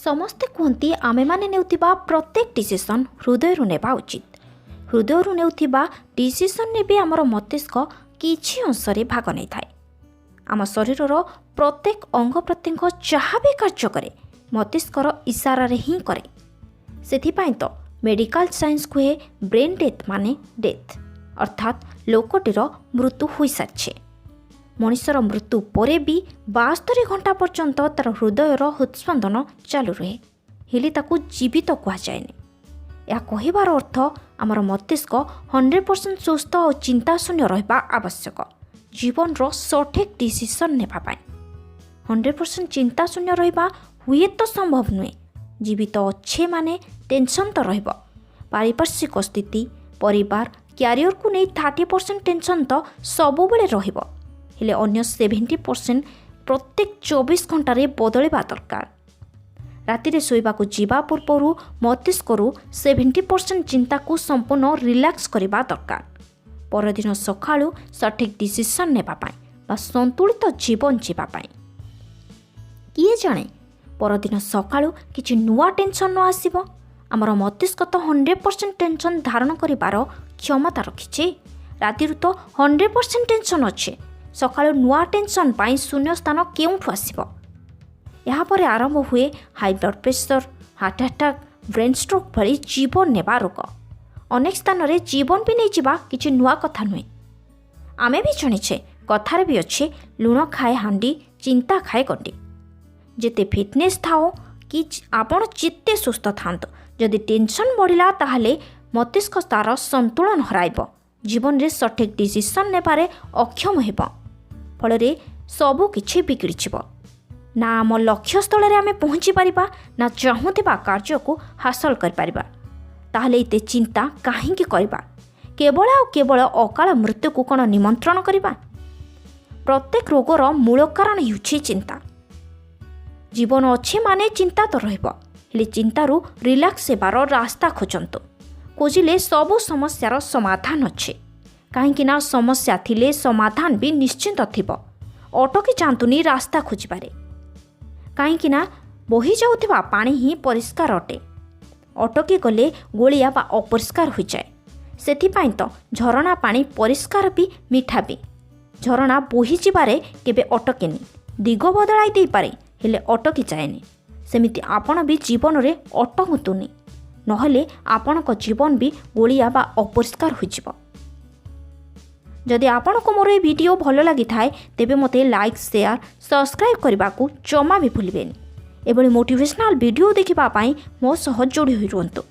ସମସ୍ତେ କୁହନ୍ତି, ଆମେମାନେ ନେଉଥିବା ପ୍ରତ୍ୟେକ ଡିସିସନ୍ ହୃଦୟରୁ ନେବା ଉଚିତ। ହୃଦୟରୁ ନେଉଥିବା ଡିସିସନ୍ରେ ବି ଆମର ମସ୍ତିଷ୍କ କିଛି ଅଂଶରେ ଭାଗ ନେଇଥାଏ। ଆମ ଶରୀରର ପ୍ରତ୍ୟେକ ଅଙ୍ଗ ପ୍ରତ୍ୟଙ୍ଗ ଯାହା ବି କାର୍ଯ୍ୟ କରେ, ମସ୍ତିଷ୍କର ଇସାରାରେ ହିଁ କରେ। ସେଥିପାଇଁ ତ ମେଡ଼ିକାଲ ସାଇନ୍ସ କୁହେ, ବ୍ରେନ୍ ଡେଥ୍ ମାନେ ଡେଥ୍, ଅର୍ଥାତ୍ ଲୋକଟିର ମୃତ୍ୟୁ ହୋଇସାରିଛି। ମଣିଷର ମୃତ୍ୟୁ ପରେ ବି 72 ଘଣ୍ଟା ପର୍ଯ୍ୟନ୍ତ ତା'ର ହୃଦୟର ହୃତ୍ସ୍ପନ୍ଦନ ଚାଲୁ ରୁହେ, ହେଲେ ତାକୁ ଜୀବିତ କୁହାଯାଏନି। ଏହା କହିବାର ଅର୍ଥ, ଆମର ମସ୍ତିଷ୍କ 100% ସୁସ୍ଥ ଓ ଚିନ୍ତାଶୂନ୍ୟ ରହିବା ଆବଶ୍ୟକ ଜୀବନର ସଠିକ୍ ଡିସିସନ୍ ନେବା ପାଇଁ। 100% ଚିନ୍ତାଶୂନ୍ୟ ରହିବା ହୁଏତ ସମ୍ଭବ ନୁହେଁ। ଜୀବିତ ଅଛେ ମାନେ ଟେନସନ୍ ତ ରହିବ। ପାରିପାର୍ଶ୍ୱିକ ସ୍ଥିତି, ପରିବାର, କ୍ୟାରିୟରକୁ ନେଇ 30% ଟେନସନ୍ ତ ସବୁବେଳେ ରହିବ। ହେଲେ ଅନ୍ୟ 70% ପ୍ରତ୍ୟେକ 24 ଘଣ୍ଟାରେ ବଦଳିବା ଦରକାର। ରାତିରେ ଶୋଇବାକୁ ଯିବା ପୂର୍ବରୁ ମସ୍ତିଷ୍କରୁ 70% ଚିନ୍ତାକୁ ସମ୍ପୂର୍ଣ୍ଣ ରିଲାକ୍ସ କରିବା ଦରକାର, ପରଦିନ ସକାଳୁ ସଠିକ୍ ଡିସିସନ୍ ନେବା ପାଇଁ ବା ସନ୍ତୁଳିତ ଜୀବନ ଯିବା ପାଇଁ। କିଏ ଜାଣେ, ପରଦିନ ସକାଳୁ କିଛି ନୂଆ ଟେନସନ୍ ନ ଆସିବ। ଆମର ମସ୍ତିଷ୍କ ତ 100% ଟେନସନ୍ ଧାରଣ କରିବାର କ୍ଷମତା ରଖିଛି। ରାତିରୁ ତ 100% ଟେନସନ୍ ଅଛି, ସକାଳୁ ନୂଆ ଟେନସନ୍ ପାଇଁ ଶୂନ୍ୟ ସ୍ଥାନ କେଉଁଠୁ ଆସିବ? ଏହାପରେ ଆରମ୍ଭ ହୁଏ high blood pressure, heart attack, brain stroke ଭଳି ଜୀବନ ନେବା ରୋଗ। ଅନେକ ସ୍ଥାନରେ ଜୀବନ ବି ନେଇଯିବା କିଛି ନୂଆ କଥା ନୁହେଁ। ଆମେ ବି ଜାଣିଛେ, କଥାରେ ବି ଅଛି, ଲୁଣ ଖାଏ ହାଣ୍ଡି, ଚିନ୍ତା ଖାଏ ଗଣ୍ଡି। ଯେତେ ଫିଟନେସ୍ ଥାଉ କି ଆପଣ ଯେତେ ସୁସ୍ଥ ଥାନ୍ତୁ, ଯଦି ଟେନସନ୍ ବଢ଼ିଲା, ତାହେଲେ ମସ୍ତିଷ୍କ ତା'ର ସନ୍ତୁଳନ ହରାଇବ, ଜୀବନରେ ସଠିକ୍ ଡିସିସନ୍ ନେବାରେ ଅକ୍ଷମ ହେବ। ଫଳରେ ସବୁ କିଛି ବିଗିଡ଼ିଯିବ। ନା ଆମ ଲକ୍ଷ୍ୟସ୍ଥଳରେ ଆମେ ପହଞ୍ଚି ପାରିବା, ନା ଚାହୁଁଥିବା କାର୍ଯ୍ୟକୁ ହାସଲ କରିପାରିବା। ତାହେଲେ ଏତେ ଚିନ୍ତା କାହିଁକି କରିବା? କେବଳ ଆଉ କେବଳ ଅକାଳ ମୃତ୍ୟୁକୁ କ'ଣ ନିମନ୍ତ୍ରଣ କରିବା? ପ୍ରତ୍ୟେକ ରୋଗର ମୂଳ କାରଣ ହେଉଛି ଚିନ୍ତା। ଜୀବନ ଅଛି ମାନେ ଚିନ୍ତା ତ ରହିବ, ହେଲେ ଚିନ୍ତାରୁ ରିଲାକ୍ସ ହେବାର ରାସ୍ତା ଖୋଜନ୍ତୁ। ଖୋଜିଲେ ସବୁ ସମସ୍ୟାର ସମାଧାନ ଅଛି, କାହିଁକି ନା ସମସ୍ୟା ଥିଲେ ସମାଧାନ ବି ନିଶ୍ଚିନ୍ତ ଥିବ। ଅଟକି ଯାଆନ୍ତୁନି ରାସ୍ତା ଖୋଜିବାରେ, କାହିଁକି ନା ବହି ଯାଉଥିବା ପାଣି ହିଁ ପରିଷ୍କାର ଅଟେ। ଅଟକି ଗଲେ ଗୋଳିଆ ବା ଅପରିଷ୍କାର ହୋଇଯାଏ। ସେଥିପାଇଁ ତ ଝରଣା ପାଣି ପରିଷ୍କାର ବି, ମିଠା ବି। ଝରଣା ବୋହିଯିବାରେ କେବେ ଅଟକେନି। ଦିଗ ବଦଳାଇ ଦେଇପାରେ, ହେଲେ ଅଟକି ଯାଏନି। ସେମିତି ଆପଣ ବି ଜୀବନରେ ଅଟକୁନ୍ତୁନି, ନହେଲେ ଆପଣଙ୍କ ଜୀବନ ବି ଗୋଳିଆ ବା ଅପରିଷ୍କାର ହୋଇଯିବ। ଯଦି ଆପଣଙ୍କୁ ମୋର ଏହି ଭିଡ଼ିଓ ଭଲ ଲାଗିଥାଏ, ତେବେ ମୋତେ ଲାଇକ୍, ସେୟାର, ସବସ୍କ୍ରାଇବ୍ କରିବାକୁ ଜମା ବି ଭୁଲିବେନି। ଏଭଳି ମୋଟିଭେସନାଲ୍ ଭିଡ଼ିଓ ଦେଖିବା ପାଇଁ ମୋ ସହ ଯୋଡ଼ି ହୋଇ ରୁହନ୍ତୁ।